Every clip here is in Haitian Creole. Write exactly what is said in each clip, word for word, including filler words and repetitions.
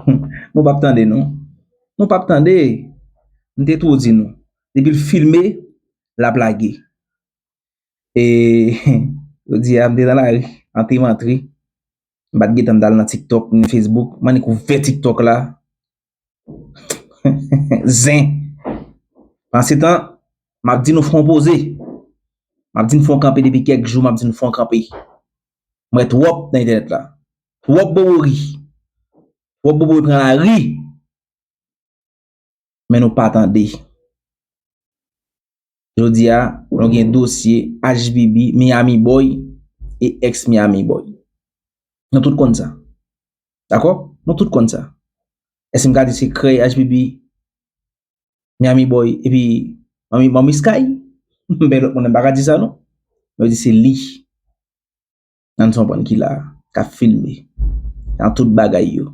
Nou p ap tande, non. Nou p ap tande. M te tou di nou. Depi l filme, l ap lage. E jodi a, m te nan lari, antre m antre. M pa t gentan m t al nan TikTok, ni Facebook. M annik ouvè TikTok la. Zen. Pandan se tan, m ap di nou fè yon poze. M ap di n fè yon kanpe depi kèk jou, m ap di n fè yon kanpe. M wè twòp nan entènèt la. Twòp bobo ri. Twòp bobo pran lari. Men nou pa tande. Jodi a, nou gen dosye H B B, Miami Boy e ex Miami Boy. Nou tout konn sa. Dakò? Nou tout konn sa. Èske m ka di se krèy H B B, Miami Boy, epi Manmi, Manmi Sky? Men lòt moun, m pa ka di sa, non. Yo di se li. Nan konprann ki la, k ap filme. Nan tout bagay yo.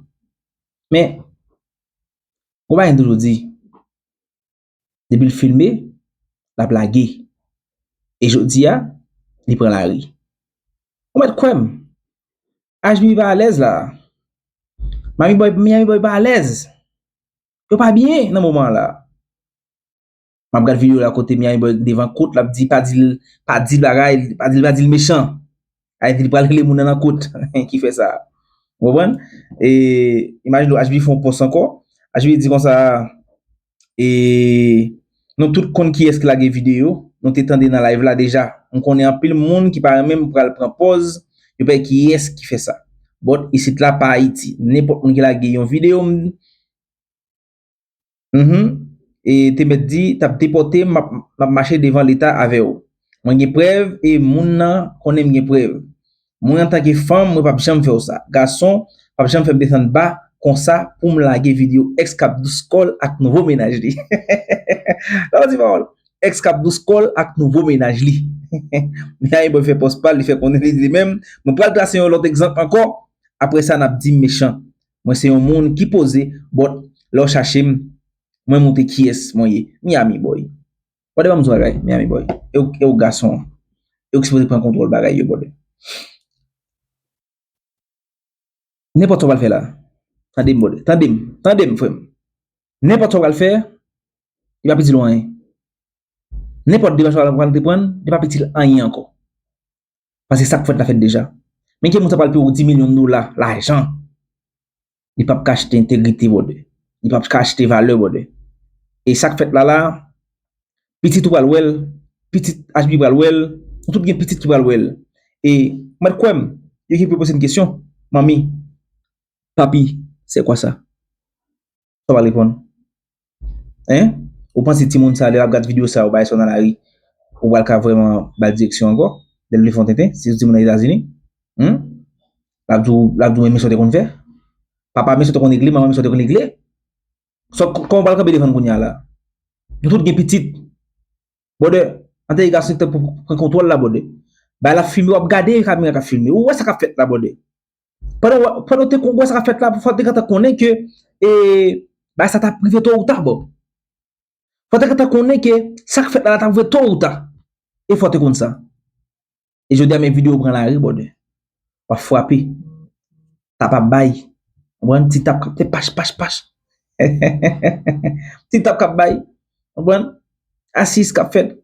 Men, gon bagay m toujou di, depi l filme, l ap lage. E jodi a, li pran lari. Ou mèt kwè m, H B B pa alèz la. Miami Boy, Miami Boy pa alèz. Yo pa byen nan moman an la. M ap gad videyo la kote Miami Boy devan kot, l ap di, pa di l, pa di l bagay, pa di l, pa di l mechan. Ay di l pral rele moun nan nan kot ki fè sa. Ou konprann? E, imajine w, H B fè yon pòs ankò. H B di konsa, e, nou tout konn kiyès ki lage videyo. Nou te tande nan live la deja. M konnen anpil moun ki pa renmen m pral pran pòz. Yo pa kiyès ki fè sa. But isit la pa Ayiti. Nenpòt moun ki lage yon videyo, m, Mhm. E te mèt di, t ap depòte m, m ap, m ap mache devan Leta avè w. Mwen gen prèv e moun nan konnen m gen prèv. Mwen, antanke fanm, mwen p ap janm fè w sa. Gason p ap janm fè m desann ba konsa pou m lage videyo ex k ap dous kò l ak nouvo mennaj li. Sa w di pawòl? Ex k ap dous kò l ak nouvo mennaj li. Miami Boy fè pòs pa l, li fè konnen li di li menm. Mwen pral trase yon lòt egzanp ankò. Apre sa, n ap di m mechan. Mwen se yon moun ki poze, but lè w chache m, mwen montre kiyès mwen ye. Miami Boy. Brother, ban m di w bagay, Miami Boy. E w, e w gason an. E w ki sipoze pran kontwòl bagay yo, brother. Nenpòt sa w pral fè la. Tande m, brother. Tande m. Tande m, frè m. Nenpòt sa w pral fè, li p ap itil w anyen. Nenpòt demach w pral antreprann, li p ap itil anyen ankò. Paske sa k fèt la fèt deja. Men ke moun sa pral peye w dis milyon dola, lajan. Li p ap ka achte entegrite, brother. Li p ap ka achte valè, brother. E sa k fèt la la, pitit ou pral wè l, pitit H B pral wè l, nou tout gen pitit ki pral wè l. E, mwen kwè m, yo ki pou poze n kesyon, manmi, papi, c'est quoi ça? Sa w pral reponn? Hein? Ou panse timoun sa, lè l ap gad videyo sa, ou bay sa nan lari, ou pral ka vrèman ba l direksyon ankò? Lè l vle fè yon tenten, si se timoun nan Etazini? Hmm? L ap di w, l ap di w, men sa w te konn fè? Papa, men sa w te konn regle, manman, men sa w te konn regle? Sa, kòman w pral kanpe defann kounye a la? Nou tout gen pitit. Brother, antre gason ki te pou pran kontwòl la, brother. Bay la filme, w ap gade kamera k ap filme. Ou wè sa k ap fèt la, brother. Pandan w, pandan w te kon wè sa k ap fèt la, fò w te gentan konnen ke, e, bagay sa t ap rive to ou ta, bro. Fò w te gentan konnen ke sa k fèt la, la t ap rive to ou ta. E fò w te konn sa. E jodi a, men videyo pran lari, brother. W ap frape. Tap ap bay. Konprann? Ti tap k ap fè pach, pach, pach. Ti tap k ap bay. Konprann? Asis k ap fèt.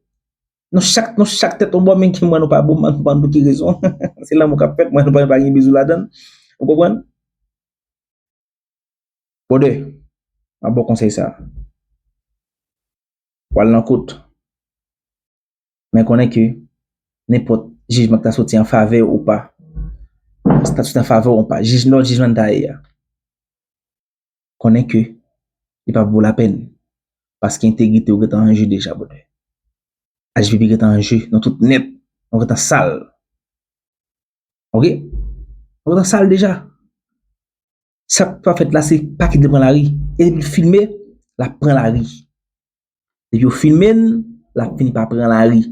Nou chak, nou chak tèt yon bò, men ki mwen nou pa bon, mwen nou pa bon pou ki rezon. Se lanmou k ap fèt, mwen nou pa, pa gen bizou ladan l. Ou konprann? Brother, m ap ba w konsèy sa. W al nan kout. Men konnen ke nenpòt jijman ki ta soti an favè w ou pa, ta soti an favè w ou pa, jij, lòt jijman ta ye a, konnen ke li p ap vo lapèn. Paske entegrite w gentan an je deja, brother. H B P gentan an je, nou tout nèt, nou gentan sal. Ok? Nou gentan sal deja. Sa k pa fèt la, se pa kite l pran lari. E depi l filme, l ap pran lari. Depi yo filme n, l ap fini pa pran lari.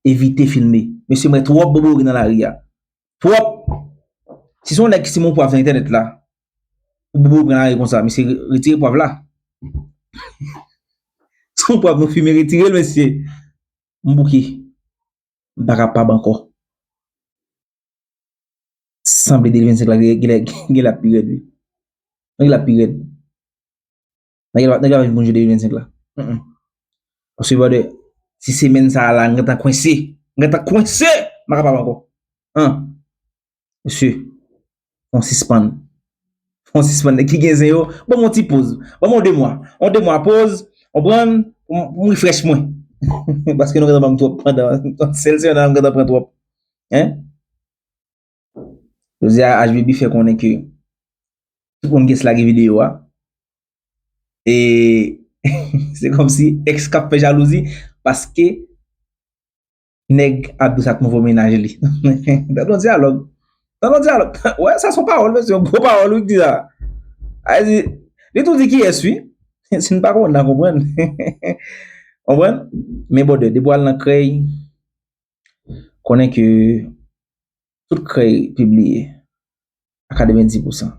Evite filme. Mesye, m wè twòp bobo ri nan lari a. Twòp! Si se yon nèg ki simen yon pwav nan entènèt la, pou bobo pran lari konsa, mesye, re-, retire pwav la. Se yon pwav nou fimen, retire l, mesye. M bouke. M pa kapab ankò. Sanble de mil vennsenk la, gen, gen, gen l ap pi rèd, wi. Nèg la pi rèd. Nèg la, nèg la pa vin pou nou jwe de mil vennsenk la. Mm, mm. Paske, brother, si semèn sa a la, m gentan kwense. M gentan kwense! M pa kapab ankò. An. Mesye, fò n sispann. Fò n sispann. Nèg ki gen zen yo, ban m yon ti poz. Ban m yon de mwa. Yon de mwa poz, konprann, pou m, pou m refresh mwen. Paske nou gentan ban m twòp pandan, sèl semèn nan, m gentan pran twòp. Hein? Jodi a, H B B fè konnen ke tout moun gen lage videyo a. E se kòmsi ex k ap fè jalouzi paske nèg ap di sa k nouvo mennaj li. Tande yon dyalòg. Tande yon dyalòg. Wè, sa se yon pawòl, mesye, yon gwo pawòl, wi, k di sa. A di, li tou di kiyès, wi. Si n pa konn, n a konprann. Konprann? Men, brother, depi w al nan krèy, konnen ke tout krèy pibliye a katrevenndis pousan,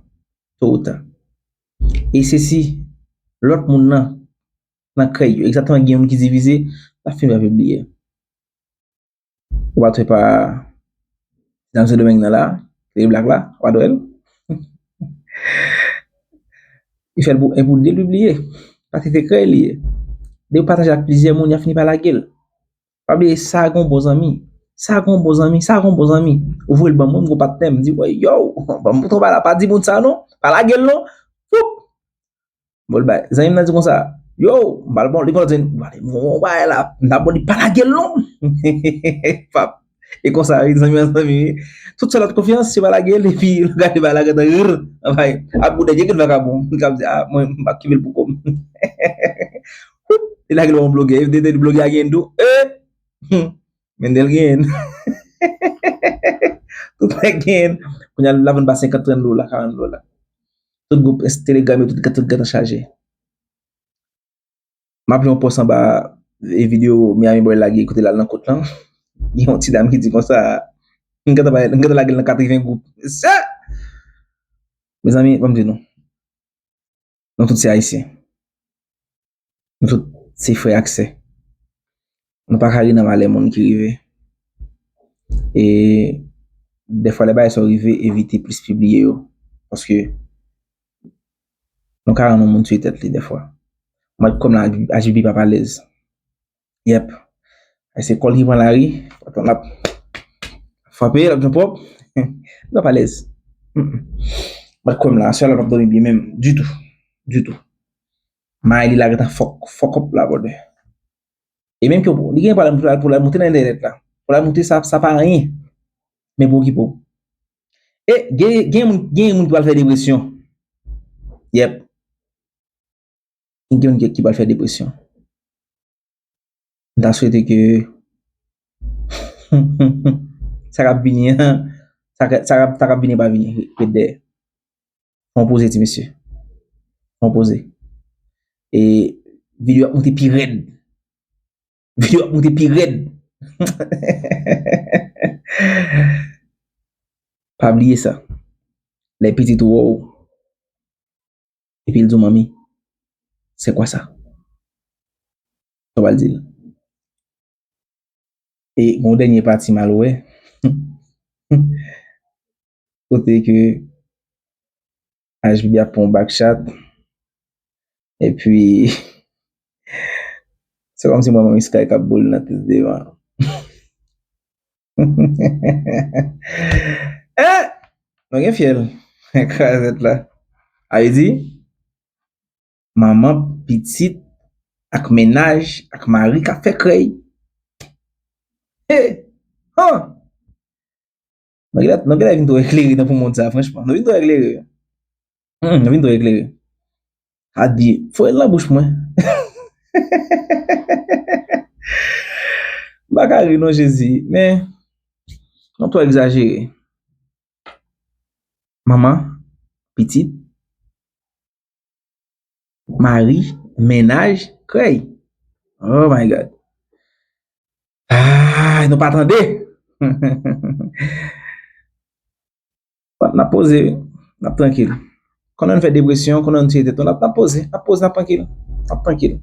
to ou ta. E se si lòt moun nan, nan krèy yo, egzakteman gen youn ki divize, l ap fini pa pibliye. Ou pa t wè pa Dam Sendomeng nan la, Lady Black la, ou pa t wè l? Li fè l pou en pou de l pibliye. Paske se krèy li ye. Depi w pataje ak plizyè moun, y a fini pa lage l. Pa bliye, sa gon bon zanmi. Sa gon bon zanmi, sa gon bon zanmi. Ou voye l ban mwen, m gon patnè, m di, wè, yo, ban m montre w bagay la, pa di moun sa non, pa lage l non. Foup! Bon, l bay. Zanmi m nan di konsa, yo, m pral bon, li konn di, m pral bon bagay la, m ta bon, li pa lage l non. Pap. E konsa, wi, zanmi an zanmi, wi. Tout sa lòt konfyans, se pa lage l, epi l gade bagay la, gade, rrr, anfay, ap boudè, gen vakabon, m ka di, a, mwen, m pa kite l pou kò m. Li lage l yon blogè, epi de blogè a gen dou, e, hmm, men del gen. Tout nèg gen. Kounye a, l ap vann pa senkant, trant dola, karant dola. Tout gwoup Telegram yo, tout, tout gentan chaje. M ap li yon pòs anba e videyo Miami Boy lage kote l al nan kot lan. Gen yon ti dam ki di konsa, m gentan bay, m gentan lage l nan katreven gwoup. Mesye! Mezanmi, ban m di nou. Nou tout se Ayisyen. Nou tout se frè ak sè. Nou pa ka ri nan malè moun ki rive. E dèfwa lè bagay sa yo rive, evite plis pibliye yo. Paske nou ka rann yon moun tiye tèt li dèfwa. Mwen, kòm la, H B B p ap alèz. Yep. E se kò l ki pran lari, patwon l ap frape, l ap jwenn pwòp. Li p ap alèz. Mm, mm. Mwen, kòm la, aswè a, l p ap dòmi byen menm, ditou. Ditou. May li la gentan fòk, fòk ap la, brother. E menm ke li gen pwoblèm pou l al, pou l al monte nan entènèt la. Pou l al monte sa, sa pa anyen. Men pou okipe w. E gen, gen moun, gen moun ki pral fè depresyon. Yep. Gen moun ki, ki pral fè depresyon. M ta swete ke sa k ap vini an, sa k, sa k ap, sa k ap vini pa vini, ret dèyè. Fè yon poze, ti mesye. Fè yon poze. E videyo ap moute pi rèd. Videyo ap moute pi rèd. Pa bliye sa. Lè pitit ou wè w, epi l di w, manmi, c'est quoi ça? Sa w pral di l? E yon dènye pati m al wè. Kote ke H B B ap pran yon back chat. Epi, se kòmsi mwen menm Sky k ap boule nan tèt devan. Eh! Nou gen fyèl. Krazèt la. A vle di, manman, pitit, ak mennaj, ak mari k ap fè krèy. He! Han! Nou genlè, nou genlè vin twò eklere nan pou mond sa, franchman. Nou vin twò eklere. Hmm, nou vin twò eklere. Adye, foye l nan bouch mwen. M pa ka ri non, Jezi. Men, nou twò egzajere. Manman, pitit, mari, mennaj, krèy. Oh my God. Ah, nou pa tande. N ap poze, n ap trankil. Konnen n fè depresyon, konnen n tiye tèt nou, n ap, n ap poze, n ap poze, n ap trankil. N ap trankil.